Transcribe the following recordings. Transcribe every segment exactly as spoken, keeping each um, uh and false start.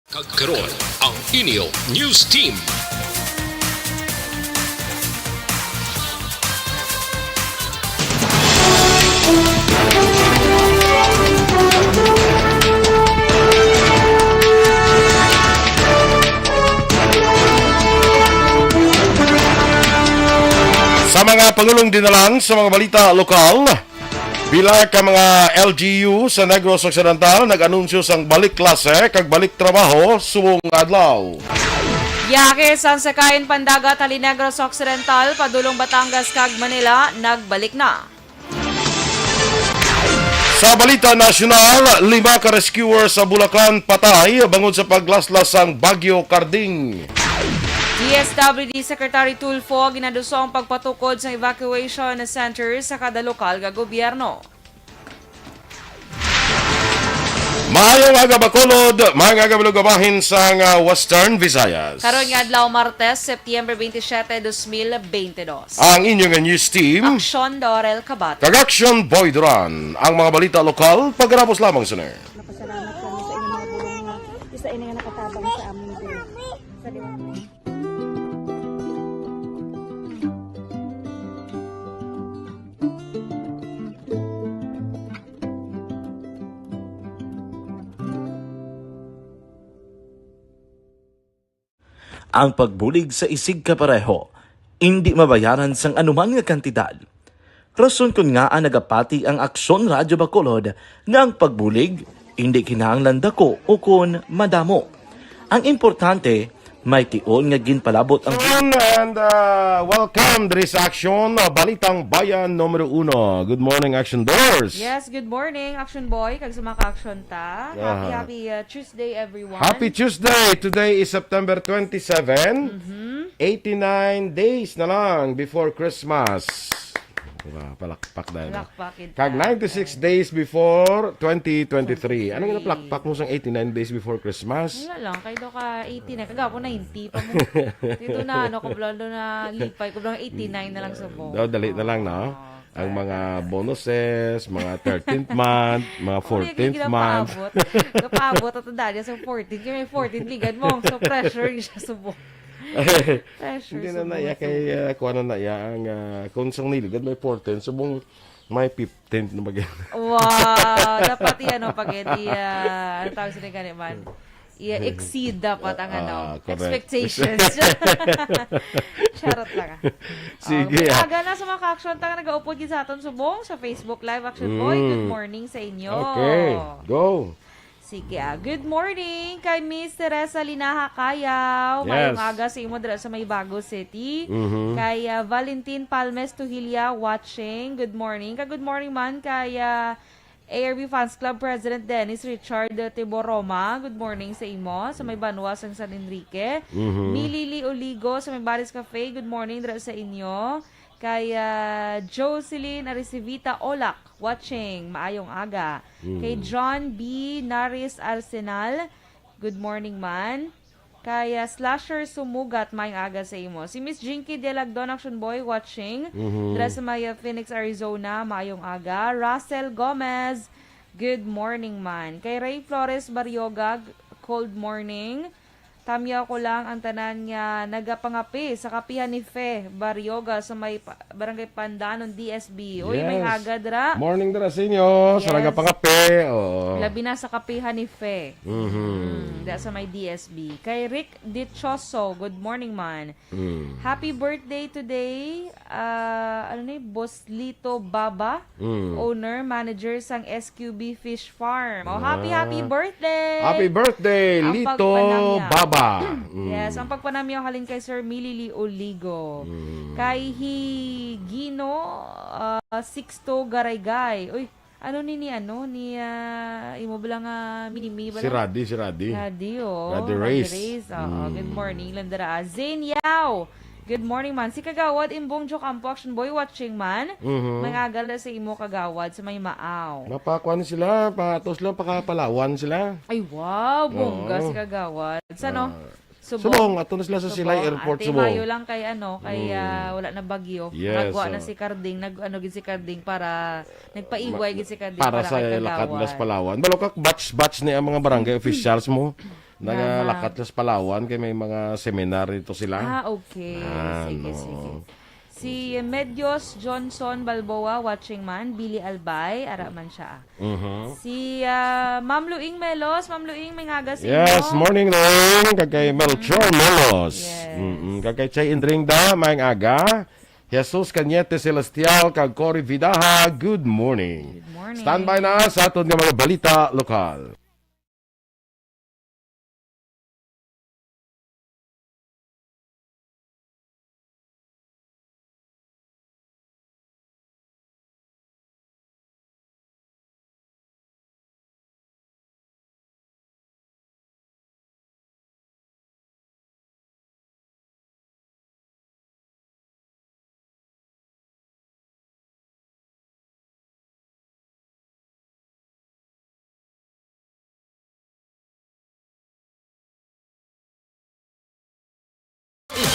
Kag karon, ang inyo news team. Sa mga pangulong dinalang sa mga balita lokal, pila ka mga L G U sa Negros Occidental nag-anunsyo sang balik klase kag balik trabaho subong nga adlaw. Yake sang sakayan pandagat halin Negros Occidental padulong Batangas kag Manila nagbalik na. Sa balita nasyonal, lima ka rescuer sa Bulacan patay bangod sa paglaslas sang Bagyo Karding. D S W D Secretary Tulfo ginaduso ang pagpatukod sa evacuation center sa kada lokal nga gobyerno. Maayong aga, Bacolod, maayong aga, mga bahin sang, ah, Western Visayas. Karon nga adlaw, Martes, September twenty-seven, dos mil twenty-dos. Ang inyo nga news team, Aksyon Dorel Cabate kag Aksyon Boy Duran. Ang mga balita lokal, pagkatapos lamang, sir. Napasalamat kami sa inyong mga pulong nga isa ini nga nakatabang sa amin din. Sa liwanag. Ang pagbulig sa isigkapareho indi mabayaran sang anuman nga kantidad. Rason kon ngaa nagapati ang Aksyon Radyo Bacolod nga ang pagbulig indi kinahanglan dako ukon madamo. Ang importante, may tion nga ginpalabot ang Aksyon and, uh, welcome diri sa Aksyon, uh, Balitang Bayan numero uno. Good morning, Aksyon Doors. Yes, good morning, Aksyon Boy, kag sa mga ka-aksyon ta. Happy, Aha. happy, uh, Tuesday, everyone. Happy Tuesday! Today is September twenty-seven. Mhm. Eighty-nine days na lang before Christmas. Diba? Palakpak na yun. Palakpak yun. Kag ninety-six days before twenty twenty-three. Ano nga napalakpak mo sang eighty-nine days before Christmas? Wala lang. Kay do ka eighty-nine. Kagapo ninety pa mo. Dito na, ano, kablo na lipay. Kablo eighty-nine na lang subong. Daw, dali na lang, no? Oo. Ang mga bonuses, mga thirteenth month, mga fourteenth month. Napaabot. Napaabot at dali sa fourteen. Kaya may fourteen, ligan mo. So, pressure siya subong. Pressure Hindi na subong na iya kay, subong. Ah, kuha na na iya ang, ah, kung sang nilugad may fourteen, subong may fifteen na mag- Wow! Dapat iya, no, pag iya, ano tawag sila gani man? Iya, exceed dapat ang, ano, Ah, correct. expectations. Charot lang, ah. Sige, Okay, ah. aga na sa mga ka-aksyon, tang nag-upod gid sa aton subong sa Facebook Live Aksyon Boy. Good Mm. morning sa inyo. Okay, go. Sige, ah. Good morning kay Miss Teresa Linaha Cayaw. Mayong Yes. aga sa imo dira sa may Bago City. Mhm. Kay, ah, Valentin Palmes Tuhilya watching. Good morning. Ka good morning man kay, ah, A R B Fans Club President Dennis Richard Tiboroma. Good morning sa imo sa may banwa sang San Enrique. Mhm. Milili Oligo sa may Baris Cafe. Good morning dira sa inyo. Kay, ah, Jocelyn Aricevita Olak, watching. Maayong aga. Mm. Kay John B Naris Arsenal, good morning man. Kay, ah, Slasher Sumugat, maayong aga sa imo. Si Miss Jinky Delagdon, Action Boy, watching. Mhm. Dira sa may, ah, Phoenix, Arizona, maayong aga. Russell Gomez, good morning man. Kay Ray Flores Barriogag, cold morning. Tamyaw ko lang ang tanan nga nagapangape sa kapihan ni Fe Barrioga sa may pa-, Barangay Pandanon, D S B. Uy, may Yes. aga dira. Morning dira sa inyo, sa Yes. nagapangape. Oo. Labi na sa kapihan ni Fe. Mhm. Mm, da sa may D S B. Kay Rick Dichoso, good morning man. Mm. Happy birthday today, ah, ano ni, Boss Lito Baba, Mm. owner, manager sang S Q B Fish Farm. Oh, happy, happy Ah. birthday! Happy birthday, Ang Lito pagpanamyaw. Baba. Mm. Yes, ang pagpanamyaw halin kay Sir Milili Oligo. Mm. Kay Higino, ah, Sixto Garaygay. Uy, ano ni, ni, ano, ni, ah, imo bala nga mini-me bala? Si Radi, si Radi. Radi, oh. Radi Radi Reyes. Reyes, oo. Mm. Good morning, Landara. Zane Yao. Good morning man. Si Kagawad Imbong Jocampo, Action Boy, watching man. Mhm. May aga na sa imo, Kagawad, sa may Maaw. Mapakuan sila, patos lang, pakapalawan sila. Ay, wow, bongga Oo. si Kagawad. Sa, no? Ah. Subong. Subong, ato na sila sa Silay Subong. Airport, Ante Subong. Mayo lang kay, ano, kay, Mm. ah, wala na bagyo. Yes, Nagwa na oh. si Carding, nag, ano, gid si Carding para, nagpaiway Ma-, gid si Carding para para sa kay lakat Kagawad. nila sa Palawan. Balo ka, batch-batch ni ang mga barangay officials mo. Nagalakat sa Palawan kay may mga seminar dito sila. Ah, okay. Ah, sige, no. Sige. Si Medios Johnson Balboa, watching man. Billy Albay, ara man siya. Mhm. Si, ah, Ma'am Luing Melos. Ma'am Luing, may ngaga sa Yes, inyo. Morning, Luing. Kag kay Melchor Melos. Yes. Mm-mm. Kag kay Chay Indringda, may aga. Jesus Cañete Celestial, kag Cory Vidaja, good morning. Good morning. Standby na sa aton nga mga balita lokal.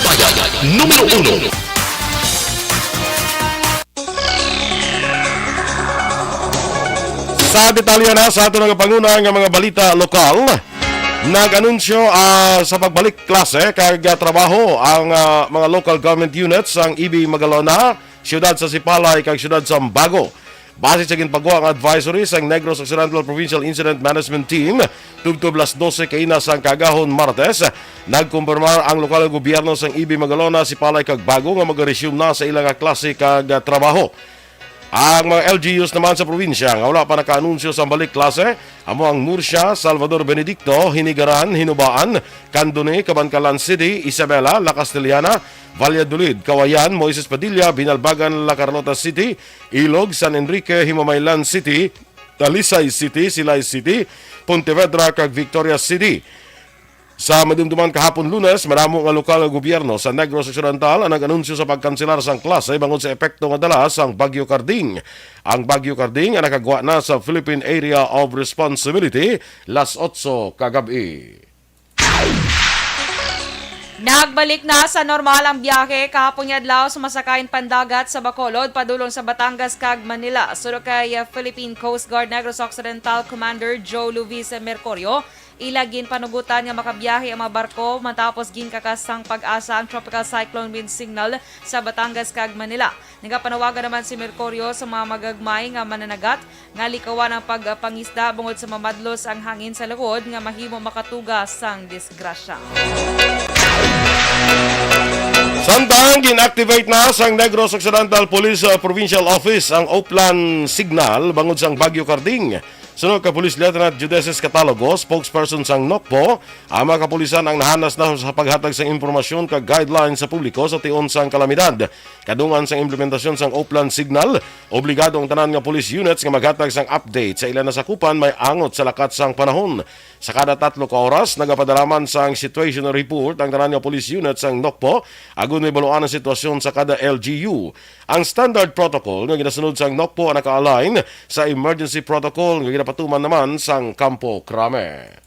Bayan numero uno. Sa detalye na sa ato nga panguna nga mga balita lokal, nag-anunsyo, ah, sa pagbalik klase kag, ah, trabaho ang, ah, mga local government units sang E B Magalona, siyudad sa Sipalay kag siyudad sa Ambago. Base sa ginpagwa nga advisory sang Negros Occidental Provincial Incident Management Team, tubtob las dose kaina sang kaagahon Martes, nagkumpirmar ang lokal nga gobyerno sang E B Magalona, Sipalay kag Bago nga mag-resume na sa ila nga klase kag trabaho. Ang mga L G Us naman sa probinsya nga wala pa nakaanunsyo sang balik klase amo ang Murcia, Salvador Benedicto, Hinigaran, Hinubaan, Candoni, Kabankalan City, Isabela, La Castellana, Valladolid, Cauayan, Moises Padilla, Binalbagan, La Carlota City, Ilog, San Enrique, Himamaylan City, Talisay City, Silay City, Pontevedra, kag Victoria City. Sa madumduman kahapon Lunes, madamo nga lokal nga gobyerno sa Negros Occidental ang nag-anunsyo sa pagkanselar sang klase bangod sa epekto nga dala sang Bagyo Carding. Ang Bagyo Carding ang nakagwa na sa Philippine Area of Responsibility las otso kagab-i. Nagbalik na sa normal ang biyahe kahapon nga adlaw sa masakayan pandagat sa Bacolod padulong sa Batangas kag Manila. Suno kay, uh, Philippine Coast Guard Negros Occidental Commander Joe Luis Mercurio, ila ginpanugutan nga makabiyahe ang mga barko matapos ginkakas sang PAGASA ang Tropical Cyclone Wind Signal sa Batangas kag Manila. Nagapanawagan naman si Mercurio sa mga magagmay nga mananagat nga likawan ang pagpangisda bangod sa mamadlos ang hangin sa luod nga mahimo makatuga sang disgrasya. Samtang gin-activate na sang Negros Occidental Police, uh, Provincial Office ang Oplan Signal bangod sang Bagyo Carding. Suno kay Police Lieutenant Judeces Catalogo, spokesperson sang NOCPO, ang mga kapulisan ang nahanas na sa paghatag sang impormasyon kag guidelines sa publiko sa tion sang kalamidad. Kadungan sang implementasyon sang Oplan Signal, obligado ang tanan nga police units nga maghatag sang update sa ila nasakupan may angot sa lakat sang panahon. Sa kada tatlo ka oras, nagapadala man sang situation report ang tanan nga police unit sang NOCPO, agud mahibaluan ang sitwasyon sa kada L G U. Ang standard protocol nga ginasunod sang NOCPO ang naka-align sa emergency protocol nga ginapatuman naman sang Kampo Krame.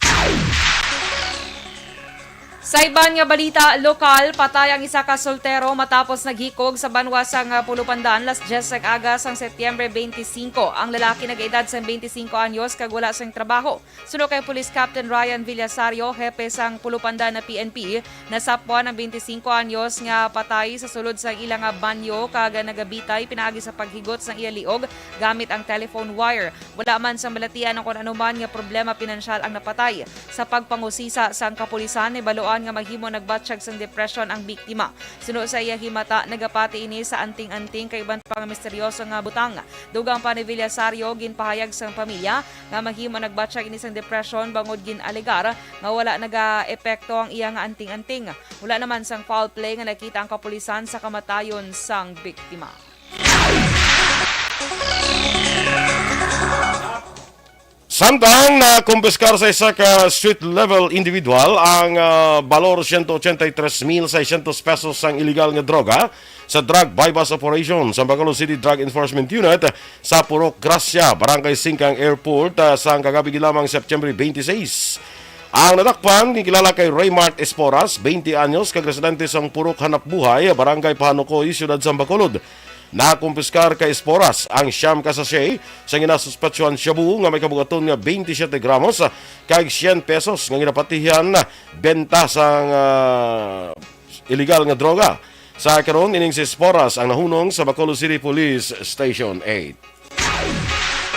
Sa iban nga balita lokal, patay ang isa ka soltero matapos naghikog sa banwa sang, ah, Pulupandan, las diyes sang aga sang Setyembre twenty-five. Ang lalaki nagaedad sang twenty-five anyos kag wala sing trabaho. Suno kay Police Captain Ryan Villasario, hepe sang Pulupandan na P N P, nasapwan ang twenty-five anyos nga patay sa sulod sang ila nga banyo kag nagabitay pinaagi sa paghigot sang iya liog gamit ang telephone wire. Wala man sang balatian ang kon ano man nga problema pinansyal ang napatay. Sa pagpangusisa sang kapulisan, nahibaluan nga mahimo nagbatyag sang depresyon ang biktima. Suno sa iya himata, nagapati ini sa anting-anting kag iban pa nga misteryoso nga butang. Dugang pa ni Villasario, ginpahayag sang pamilya nga mahimo nagbatyag ini sang depresyon bangod gin-alegar nga wala nagaepekto ang iya nga anting-anting. Wala naman sang foul play nga nakita ang kapulisan sa kamatayon sang biktima. Samtang nakumpiskar sa isa ka street level individual ang, ah, balor siyento ochenta y tres mil seiscientos pesos sang iligal nga droga sa drug buy-bust operation sa Bacolod City Drug Enforcement Unit sa Purok Gracia, Barangay Singkang Airport, ah, sang kagabi lamang, September twenty-six. Ang nadakpan ginkilala kay Raymart Esporas, twenty anyos, kag residente sang Purok Hanapbuhay, Barangay Pahanukoy, Siyudad sang Bacolod. Nakumpiskar kay Esporas ang siyam ka sachet sa ginasuspetsyohan shabu nga may kabugaton nga twenty-seven gramos kag syen pesos nga ginapatihan benta sang, ah, iligal nga droga. Sa karon, ining si Esporas ang nahunong sa Bacolod City Police Station eight.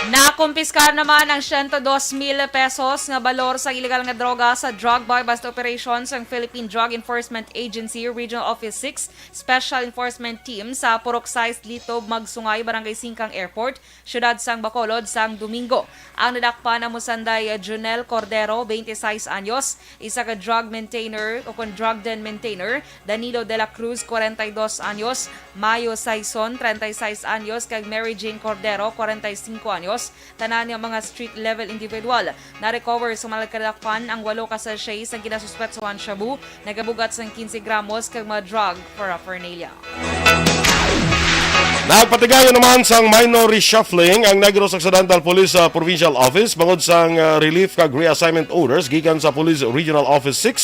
Nakumpiskar naman ang siyento dos mil pesos nga balor sa iligal nga droga sa drug buy-bust operation sang Philippine Drug Enforcement Agency Regional Office six Special Enforcement Team sa Purok sais Litob, Magsungay, Barangay Singkang Airport, Siyudad sang Bacolod, sang Domingo. Ang nadakpan amo sanday Junel Cordero, twenty-six anyos, isa ka drug maintainer o kon drug den maintainer, Danilo de la Cruz, kwarenta y dos anyos, Mayo Saison, treinta y seis anyos, kag Mary Jane Cordero, kwarenta y singko anyos, tanan nga mga street level individual. Na-recover sa mga kadakpan ang walo ka sachet sang ginasuspetsahan shabu, nagabugat sang quince gramos kag mga drug paraphernalia. Nagpatigayon naman sang minor reshuffling ang Negros Occidental Police, ah, Provincial Office bangod sang, ah, relief kag reassignment orders gikan sa Police Regional Office six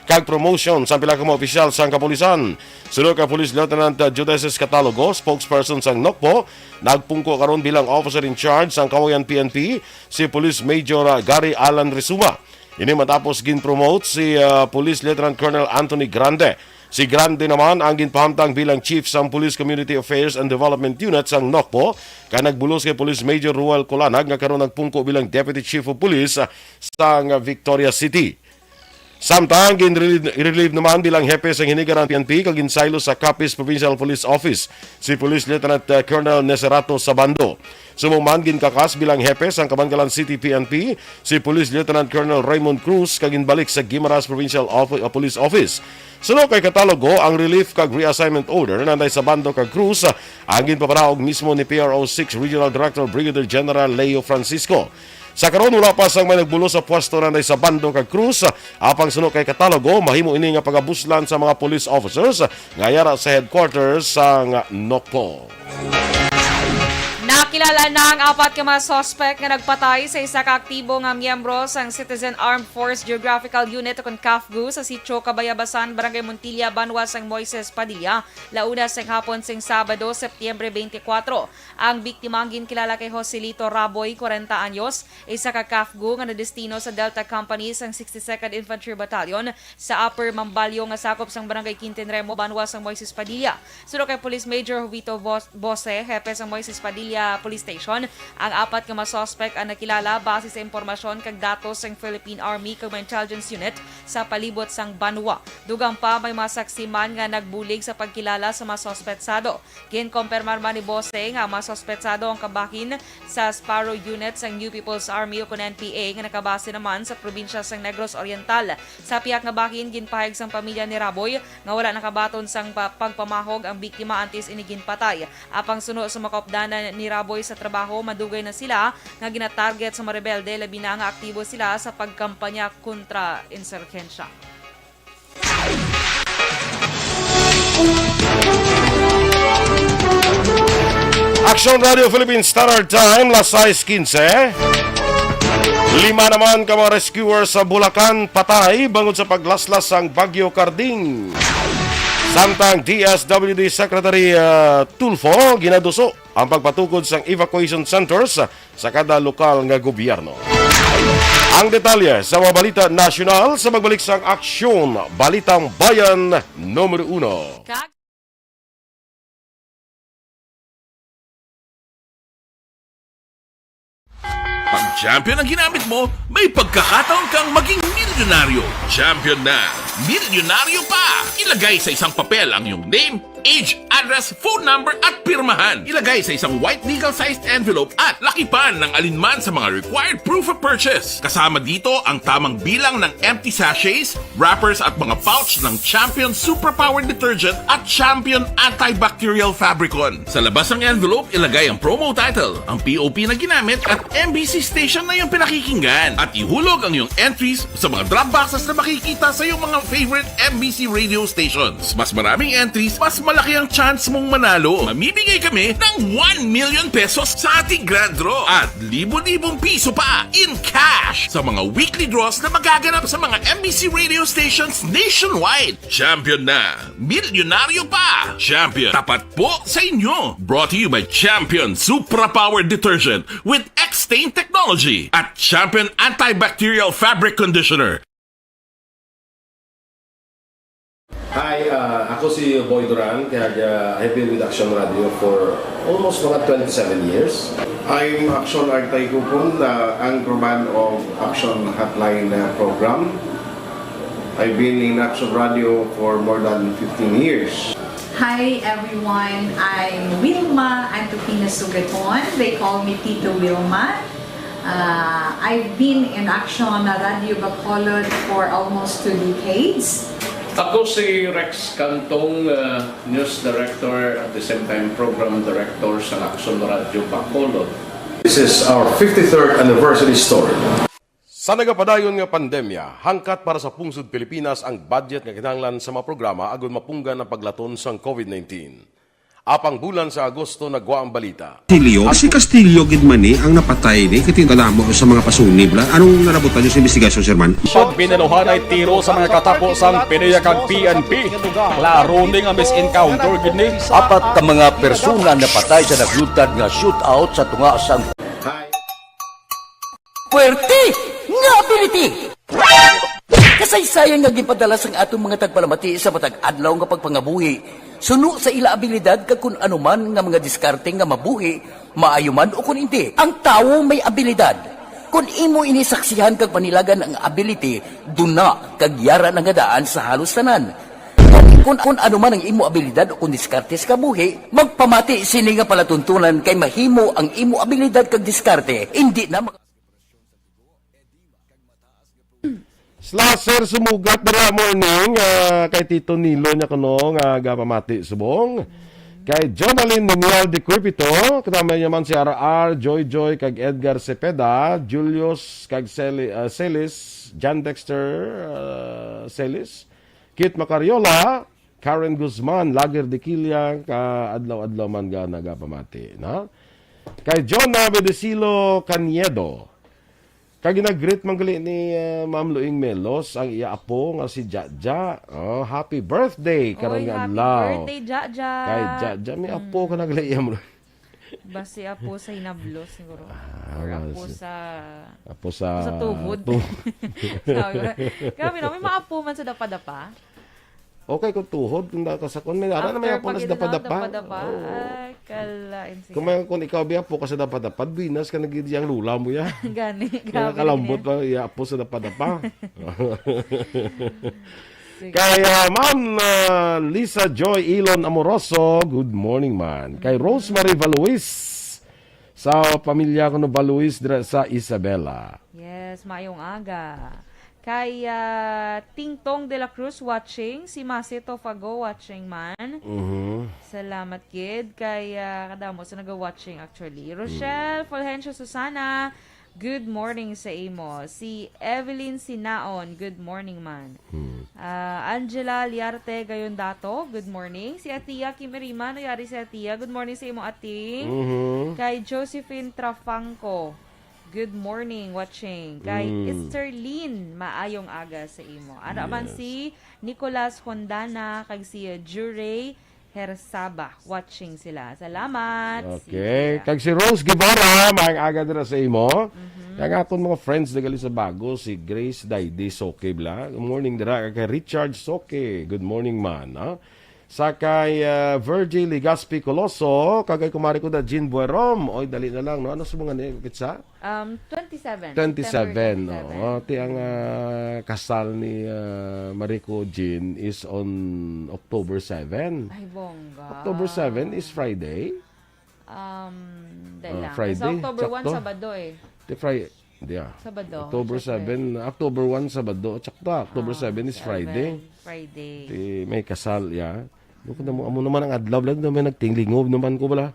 kag promotion sa pila ka mga opisyal sang kapulisan. Suno kay Police Lieutenant, ah, Judesis Catalogo, spokesperson sang NOCPO, nagpungko karon bilang officer in charge sang Cauayan P N P si Police Major, ah, Gary Alan Rizuma. Ini matapos gin-promote si, ah, Police Lieutenant Colonel Anthony Grande. Si Grande naman ang ginpahamtang bilang Chief sang Police Community Affairs and Development Unit sang NOCPO, kag nagbulos kay Police Major Ruel Colanag nga karon nagpungko bilang Deputy Chief of Police, ah, sang Victoria City. Samtang gin-relieve naman bilang hepe sang Hinigaran P N P kag ginsaylo sa Capiz Provincial Police Office si Police Lieutenant, ah, Colonel Neserato Sabando. Subong man ginkakas bilang hepe sang Kabankalan City P N P si Police Lieutenant Colonel Raymond Cruz kag ginbalik sa Guimaras Provincial Offi-, ah, Police Office. Suno kay Catalogo, ang relief kag reassignment order nanday Sabando kag Cruz, ah, ang ginpapanaog mismo ni P R O six Regional Director Brigadier General Leo Francisco. Sa karon, wala pa sang may nagbulos sa pwesto nanday Sabando kag Cruz, apang suno kay Catalogo, mahimo ini nga pagabuslan sa mga police officers nga yara sa headquarters sang NOCPO. Nakilala na ang apat ka mga suspect nga nagpatay sa isa ka aktibo nga miyembro sang Citizen Armed Force Geographical Unit o kon CAFGU sa Sitio Kabayabasan, Barangay Montilla, banwa sang Moises Padilla, launa sang hapon sing Sabado, Setyembre twenty-four. Ang biktima ang ginkilala kay Joselito Raboy, kwarenta anyos, isa ka CAFGU nga nadestino sa Delta Company sang sixty-second Infantry Battalion sa Upper Mambalyo nga sakop sang Barangay Quintinremo, banwa sang Moises Padilla. Suno kay Police Major Jovito Bos-, Bose, hepe sang Moises Padilla Police Station, ang apat nga mga suspect ang nakilala base sa impormasyon kag datos sang Philippine Army kag mga intelligence unit sa palibot sang banwa. Dugang pa, may mga saksi man nga nagbulig sa pagkilala sa mga suspetsado. Ginkompermar man ni Bose nga ang mga suspetsado ang kabahin sa Sparrow Unit sang New People's Army o kon N P A nga nakabase naman sa probinsya sang Negros Oriental. Sa pihak nga bahin, ginpahayag sang pamilya ni Raboy nga wala nakabaton sang pa-, pagpamahog ang biktima antes ini ginpatay. Apang suno sa mga kaupdanan ni Raboy sa trabaho, madugay na sila nga ginatarget sa mga rebelde, labi na nga aktibo sila sa pagkampanya kontra insurhensya. Aksyon Radio Philippines Standard Time, las sais quince. Lima naman ka mga rescuer sa Bulacan patay bangod sa paglaslas sang Bagyo Karding. Samtang D S W D Secretary, ah, Tulfo ginaduso ang pagpatukod sang evacuation centers sa kada lokal nga gobyerno. Ang detalye sa mga balita nasyonal sa pagbalik sang Aksyon Balitang Bayan Numero Uno. Kag Pag champion ang ginamit mo, may pagkakataon kang maging milyonaryo. Champion na! Milyonaryo pa! Ilagay sa isang papel ang iyong name, age, address, phone number, at pirmahan. Ilagay sa isang white legal-sized envelope at lakipan ng alinman sa mga required proof of purchase. Kasama dito ang tamang bilang ng empty sachets, wrappers, at mga pouch ng Champion Superpower Detergent at Champion Antibacterial Fabricon. Sa labas ng envelope, ilagay ang promo title, ang P O P na ginamit, at M B C station na iyong pinakikinggan. At ihulog ang iyong entries sa mga drop boxes na makikita sa iyong mga favorite M B C radio stations. Mas maraming entries, mas malaki ang chance chance mong manalo. Mamimigay kami ng one million pesos sa ating grand draw at libo-libong piso pa in cash sa mga weekly draws na magaganap sa mga M B C radio stations nationwide. Champion na! Milyonaryo pa! Champion, tapat po sa inyo! Brought to you by Champion Supra Power Detergent with X-Stain Technology at Champion Antibacterial Fabric Conditioner. Hi, ah, ako si Boy Duran, kag ah, I've been with Action Radio for almost mga twenty-seven years. I'm Action Artay Kupon, the anchorman of Action Hotline uh, program. I've been in Action Radio for more than fifteen years. Hi everyone, I'm Wilma Antupina Sugaton. They call me Tito Wilma. Uh, I've been in Action Radio Bacolod for almost two decades. Ako si Rex Cantong, uh, News Director at the same time Program Director sa Action Radio Bacolod. This is our fifty-third anniversary story. Sa nagapadayon nga pandemya, hangkat para sa pungsod Pilipinas ang budget nga kinahanglan sa mga programa agud mapunggan ang paglaton sang COVID nineteen. Apang bulan sa Agosto nagwa ang balita. Castillo, si Castillo gid man ni ang napatay ni kay kadamo sa mga pasunib la. Anong narabutan niyo sa investigasyon, Sir Man? Pag binaluhanay tiro sa mga katapo sang PDEA kag P N P, klaro ni nga misencounter gid ni. Apat ka mga persona napatay sa naglutad nga shootout sa tunga sang Puwerte nga ability! Kasaysayan nga ginpadala sang aton mga tagpalamati sa matag adlaw nga pagpangabuhi suno sa ila abilidad kag kun ano man nga mga diskarte nga mabuhi, maayo man o kun indi. Ang tawo may abilidad. Kun imo ini saksihan kag panilagan ang ability, duna kag yara na nga daan sa halos tanan. Kun, kun, kun ano man ang imo abilidad o kun diskarte sa kabuhi, magpamati sini nga palatuntunan kay mahimo ang imo abilidad kag diskarte, indi na mag- Slasher sumugat dira morning ah, kay Tito Nilo niya kuno nga gapamati subong. Kay Jonalyn Daniel de Cuipito, kadamay niya man si R R, Joy Joy, kag Edgar Cepeda, Julius, kag Celi, ah, Celis, John Dexter ah, Celis, Kit Macariola, Karen Guzman, Lager de Quilla, ka adlaw-adlaw man ga nagapamati, no? Kay John Bedesilo Caniedo, kag ginagreet man gali ni ah, Ma'am Luing Melos ang iya apo nga si Jaja. Oh, happy birthday karon Oy, nga happy adlaw. Birthday, Jaja. Kay Jaja, may apo ka na gali iya mo. Basi apo sa hinablos siguro. Ah, Or apo si- sa... Apo sa Sa tuhod. tuhod. Sabi ko, grabe no, may mga apo man sa dapadapa. Okay kung tuhod, kung nakasakon, may ara na may After apo na sa pag-, dapadapa. dapadapa. Oo. Ay, kalain siya. Kung may kung ikaw biya po ka sa dapadapa, duinas ka nagid ang lula mo ya. Gani, Kaya grabe kalambot gani. Ba iya apo sa dapadapa. Sige. Kay ah, Ma'am ah, Lisa Joy Ilon Amoroso, good morning man. Kay Rosemary Valuis, sa pamilya ko no Valuis dira sa Isabela. Yes, mayong aga. Kay ah, Tingtong de la Cruz watching, si Masito Fago watching man. Mhm. Salamat gid kay ah, kadamo sa naga-watching actually. Rochelle Fulgencio Susana, good morning sa imo. Si Evelyn Sinaon, good morning man. Hmm. Ah, Angela Liarte Gayondato, good morning. Si Atia Kim Iriman, no yari si Atia. Good morning sa imo, Ating. Mhm. Kay Josephine Trafangco, good morning, watching. Kay Mm. Esterlyn, maayong aga sa imo. Ano man Yes. si Nicolas Hondana, kag si Jurey Hersaba, watching sila. Salamat. Okay. Sige. Kag si Rose Guevara, maayong aga dira sa imo. Mhm. Kag akon mga friends nagali sa bago, si Grace Daydi Soke bla. Good morning dira kay Richard Soke. Good morning man, ha? Sa kay ah, Virgie Legaspi Coloso, kag kay kumari ko da Jean Buerom. Oy, dali na lang, no? Ano sa mga ni pizza? Um, twenty-seven. Twenty-seven, September no? Oh, ti ang ah, kasal ni ah, Marico Jean is on October seven. Ay, bongga. October seven is Friday. Um, dali Ah, lang. Friday, Sa October one, sakto. Sabado eh. Ti Friday. Yeah. Sabado. October Siyempre. seven, October one, Sabado. Tsakta, October Ah, seven is si Friday. Alvin, Friday. Ti may kasal, ya. Doon ko na mo, amo naman ang adlaw, lang naman nagtinglingob naman ko bala.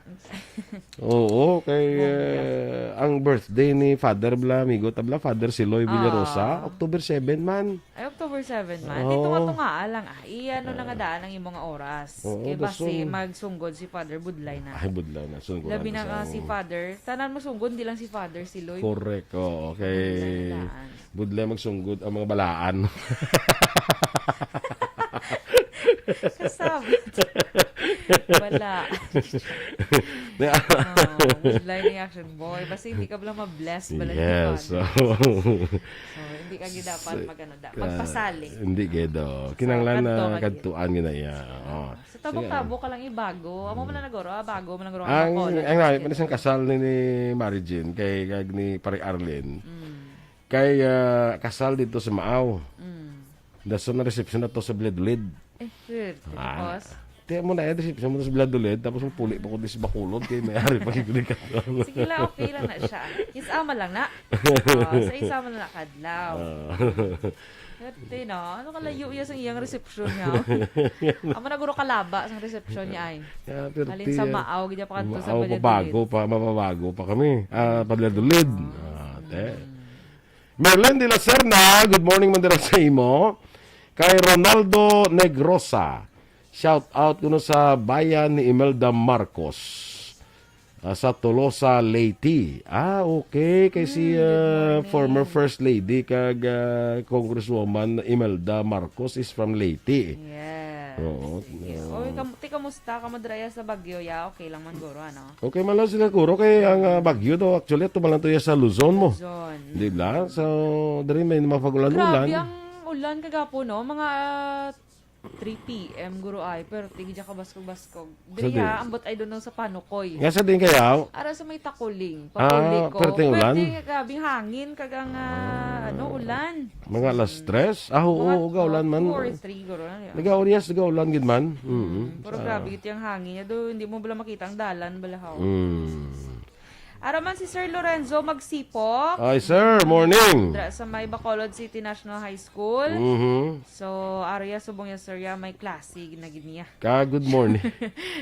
Oo, kay, Bongga. Eh, ang birthday ni Father bla, amigo ta bla, Father Siloy Villarosa, Ah. October seven man. Ay, October seven man. Oo. Di tunga-tunga lang. Ah, iya, ano na nga daan ang imong oras. Oo, Kay basi dason. Magsunggod si Father Budlay na. Ay, budlay na. Sunggod Labi na na sa ka si Father. Tanan mo sunggod, di lang si Father Siloy. Correct, oo. Kay Budlay na daan. Budlay magsunggod ang mga balaan. Kasabot. Wala. Oh, budlay ni action boy. Basta hindi ka bala ma-bless bala ni Yes. Father. So, hindi ka gid dapat Sa- mag-ano da, Ka- magpasali. Hindi gid, oh. Sa Kinahanglan na kanto nga gid. Kadtuan gid na iya. Oh. Sa tabok-tabok ka lang ibago. Amo man na naguro, ah, bago man naguro ang Ang, Bacolod. ang namin, Yes. isang kasal ni, ni Mary Jane kay, kag ni Pare Arlene. Mm. Kay, ah, kasal dito sa Maaw. Mm. Dason na resepsyon na to sa Valladolid. Eh, swerte, Ah. boss. Tiyan mo na, eh, resepsyon mo to sa Valladolid, tapos mapuli pa ko di sa Bacolod, kay may ari pa gid ka. Sige lang, okay lang na siya. Isama lang na. Oh, sa isama lang na kadlaw. Ah. Swerte, no? Ano kalayo iya sang iyang resepsyon niya? Amo na guro kalaba sang resepsyon niya ay. Yeah, pero Halin ti-, sa Maaw, gid pa kadto sa Maaw, Valladolid. Mababago pa, mababago pa kami. Ah, Valladolid. Ah, te. Mm. Merlin de la Serna, good morning man dira sa imo. Kay Ronaldo Negrosa, shout out kuno sa bayan ni Imelda Marcos, ah, sa Tolosa, Leyte. Ah, okay. Kay si, Hmm, good ah, morning. former First Lady kag, ah, Congresswoman Imelda Marcos is from Leyte. Yes. Oo, Sige. oo. Oy, kam-, ti, kamusta? Kamusta ka man dira sa Baguio, ya? Okay lang man guro, ano? Okay man lang sila, guro, kay ang, ah, Baguio daw, actually, ato man lang to ya sa Luzon mo. Luzon. Di ba? So, diri may mga pag-ulan-ulan. Grabe ang ulan kagapon, no? Mga, ah, three P M, guro, ay, pero tigidya ka baskog-baskog. Diri, Sa ha, di- ambot ay doon sa Panukoy. Nga sa din kaya? Ara sa may Takuling, Ah, Papuliko. Perting ulan? Pwede nga, grabe, hangin, kagang, ah, ano, ulan. Mga alas tres? Ah, oo, Mga oo, gaulan man. two or three, guro, ano, ya. Nag-auryas, nag-aulan gid man. Mm, Mm, pero sa grabe gid yung hangin niya. Do, hindi mo bala makita ang dalan, bala, haw. Mm. Ara man si Sir Lorenzo Magsipok. Ay, sir, morning. Dra sa may Bacolod City National High School. Mhm. So, ara ya, subong ya, sir, ya, may klase na gid niya. Ka, good morning.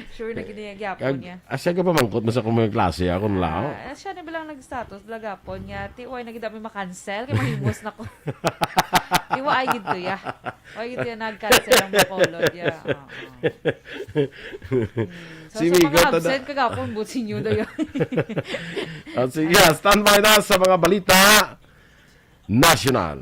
Sure na gid niya gyapon Kag, niya. Asya ka pamangkot mo sa kung may klase ako, nalao? Ah, siya na bilang nag-status, bala gapon niya, ti, way na gid kami makancel, kay mahimos na ko. Di, wa ay gid to, ya. Wa ay gid to, ya, nag-cancel ang Bacolod, ya. Oo. Mm. So, Si sa mga Migo, tada- absent, kagapon, buot sa inyo daw yan. Ah, sige, standby na sa mga balita nasyonal.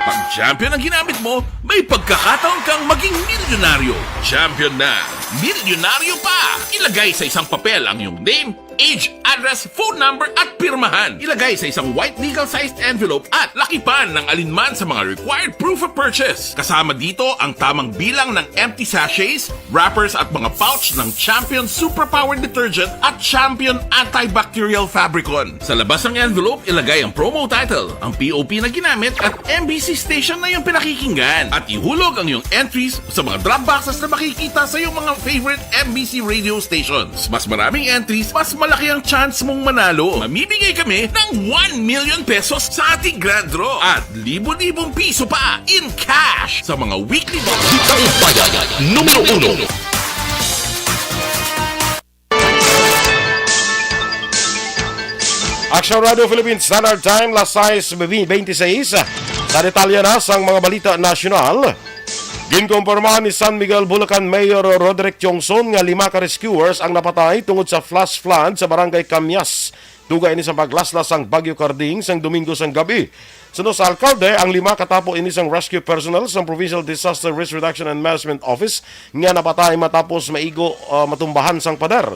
Pag champion ang ginamit mo, may pagkakataon kang maging milyonaryo. Champion na, milyonaryo pa! Ilagay sa isang papel ang iyong name, age, address, phone number at pirmahan. Ilagay sa isang white legal-sized envelope at lakipan ng alinman sa mga required proof of purchase. Kasama dito ang tamang bilang ng empty sachets, wrappers at mga pouch ng Champion Superpower Detergent at Champion Antibacterial Fabricon. Sa labas ng envelope, ilagay ang promo title, ang P O P na ginamit at M B C station na iyong pinakikinggan. At ihulog ang iyong entries sa mga drop boxes na makikita sa iyong mga favorite M B C radio stations. Mas maraming entries, mas malaki ang chance mong manalo. Mamimigay kami ng one million pesos sa ating grand draw at libo-libong piso pa in cash sa mga weekly draw. Balitang Bayan, numero uno. Action Radio Philippines Standard Time, las sais veintiséis. Sa detalye na sang mga balita nasyonal, ginkumpirma ni San Miguel, Bulacan Mayor Roderick Tiongson nga lima ka rescuers ang napatay tungod sa flash flood sa Barangay Camyas, dugang ini sa paglaslas sang Bagyo Karding sang Domingo sang gabi. Suno sa alkalde, ang lima katapo ini sang rescue personnel sang Provincial Disaster Risk Reduction and Management Office nga napatay matapos maigo, ah, matumbahan sang pader.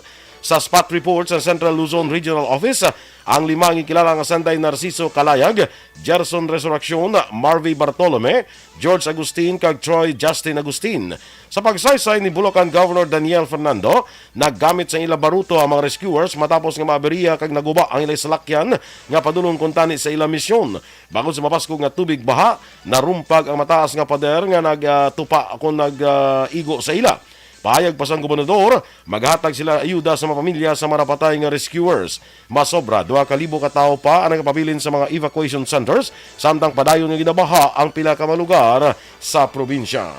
Sa spot report sa Central Luzon Regional Office, ang lima nga kilala nga sanday Narciso Kalayag, Gerson Resurreccion, Marvy Bartolome, George Agustin, kag Troy Justin Agustin. Sa pagsaysay ni Bulacan Governor Daniel Fernando, naggamit sa ila baruto ang mga rescuers matapos nga maaberiya kag naguba ang ila salakyan nga padulong kuntani sa ila misyon. Bangod sa mabaskog nga tubig baha, narumpag ang mataas nga pader nga nagtupa kon nag-igo sa ila. Pahayag pa sang gobernador, maghatag sila ayuda sa mga pamilya sa mga napatay nga rescuers. Masobra duha ka libo ka tawo pa ang nagapabilin sa mga evacuation centers, samtang padayon nga ginabaha ang pila ka mga lugar sa probinsya.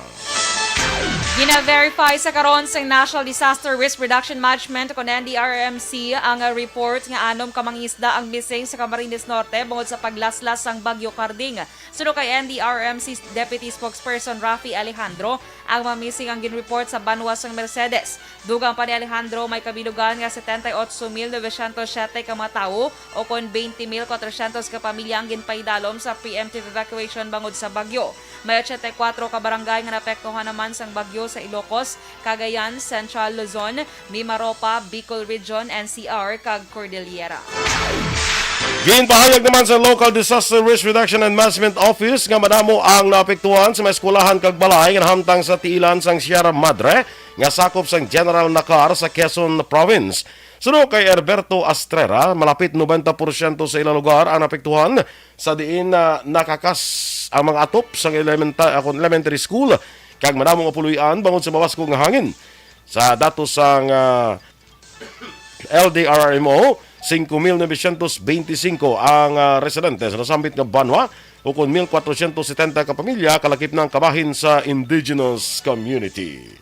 Gina-verify sa karon sa National Disaster Risk Reduction Management, kon N D R M C, ang report nga anom ka mangingisda ang missing sa Camarines Norte bangod sa paglaslas sang Bagyo Karding. Suno kay N D R M C Deputy Spokesperson Raffy Alejandro, ang mga missing ang ginreport sa banwa sang Mercedes. Dugang pa ni Alejandro, may kabilugan nga setenta y ocho mil novecientos siete ka mga tawo, o kon twenty mil cuatrocientos ka pamilya, ang ginpaidalom sa preemptive evacuation bangod sa bagyo. May ochenta y kuwatro ka barangay nga naapektuhan naman sang bagyo sa Ilocos, Cagayan, Central Luzon, Mimaropa, Bicol Region, N C R, kag Cordillera. Ginpahayag naman sa Local Disaster Risk Reduction and Management Office nga madamo ang naapektuhan sa mga eskwelahan kag balay nga nahamtang sa tiilan sang Sierra Madre nga sakop sang General Nakar sa Quezon Province. Suno kay Herberto Astrera, malapit nobenta porsyento sa ila lugar ang naapektuhan, sa diin na nakakas ang mga atop sang elementa-, ah, elementary school kag madamo nga puloy-an bangod sa mabaskog nga hangin. Sa datos sang, ah, L D R R M O, singko mil novecientos beintisinko ang, ah, residente sa nasambit nga banwa, ukon mil kwatrocientos setenta ka pamilya kalakip na ang kabahin sa indigenous community.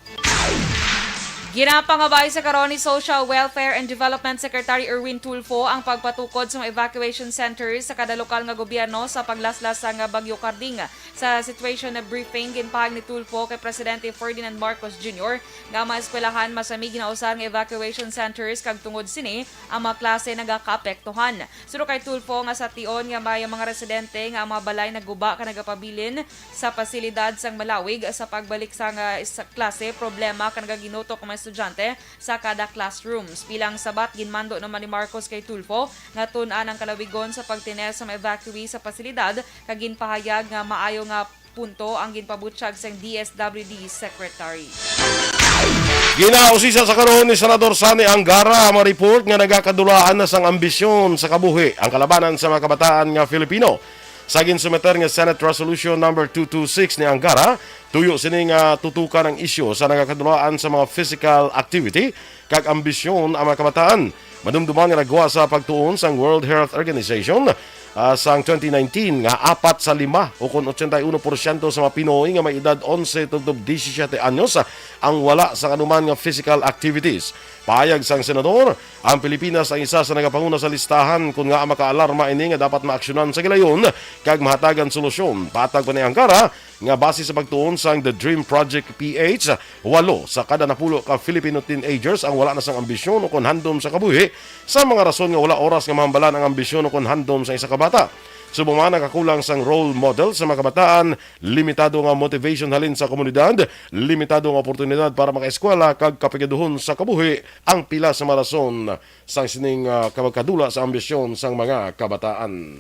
Ginapangabay sa karon ni Social Welfare and Development Secretary Erwin Tulfo ang pagpatukod sa mga evacuation centers sa kada lokal nga gobyerno sa paglaslas sang Bagyo Karding. Sa situation briefing, ginpahayag ni Tulfo kay Presidente Ferdinand Marcos Junior nga ang mga eskwelahan masami ginausar nga evacuation centers kag tungod sini, ang mga klase nagakaapektuhan. Suno kay Tulfo nga sa tion nga may mga residente nga ang mga balay naguba kag nagapabilin sa pasilidad sang malawig sa pagbalik sa nga sa klase, problema kag nagaginutok ang mga estudyante sa kada classrooms. Bilang sabat, ginmando naman ni Marcos kay Tulfo nga tun-an ang kalawigon sa pagtener sa mga evacuee sa pasilidad kag ginpahayag nga maayo nga punto ang ginpabutyag sang D S W D Secretary. Ginausisa sa karon ni Senador Sonny Angara ang mga report nga nagakadulaan na sang ambisyon sa kabuhi ang kalabanan sa mga kabataan nga Filipino. Sa ginsumiter nga Senate Resolution number two two six ni Angara, tuyo sini nga tutukan ang isyu sa nagakadulaan sa mga physical activity kag ambisyon ang mga kabataan. Madumduman nga nagwa sa pagtuon sang World Health Organization, ah, sang twenty nineteen nga apat sa lima, o kon ochenta y uno porsyento sa mga Pinoy nga may edad onse tubtob disisiete anyos, ah, ang wala sa anuman nga physical activities. Pahayag sang senador, ang Pilipinas ang isa sa nagapanguna sa listahan, kon ngaa makaalarma ini nga dapat maaksyonan sa gilayon kag mahatagan solusyon. Patag pa ni Angara, nga base sa pagtuon sang The Dream Project P H, walo sa kada napulo ka Filipino teenagers ang wala na sang ambisyon ukon handom sa kabuhi, sa mga rason nga wala oras nga mahambalan ang ambisyon ukon handom sa isa ka bata. Subong man nakakulang sang role model sa mga kabataan, limitado nga motivation halin sa komunidad, limitado nga oportunidad para makaeskwela kag kapigaduhon sa kabuhi ang pila sa mga rason sang sining, ah, kabagkadula sa ambisyon sang mga kabataan.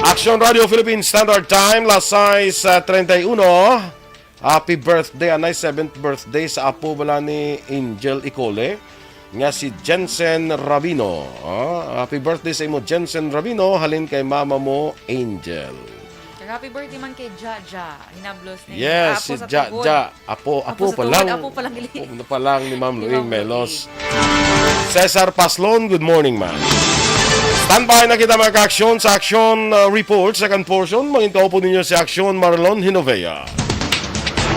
Action Radio Philippine Standard Time, las sais, ah, treinta y uno. Happy birthday, anay, seventh birthday sa apo bala ni Angel Icole, nga si Jensen Rabino. Ah, happy birthday sa imo, Jensen Rabino, halin kay mama mo, Angel. Kag happy birthday man kay Jaja. Hinablos ni Yes, apo si sa Jaja. Tagod. Apo, apo Apo sa pa Tagod, lang. Apo pa lang, gali. Apo pa lang ni Ma'am Ni Luing Ma'am Melos. Luing. Cesar Paslon, good morning, ma'am. Standby na kita, mga ka-aksyon, sa action, uh, report, second portion. Mangin kaupo ninyo si Action Marlon Hinovea.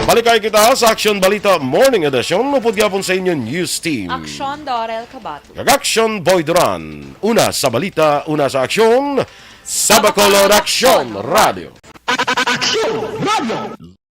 Balikay kita sa Action Balita Morning Edition, upod gyapon sa inyo news team. Action Dorel Kabato. Kag Action Boy Duran. Una sa balita, una sa aksyon, sa Bacolod Action Radio. Action Radio.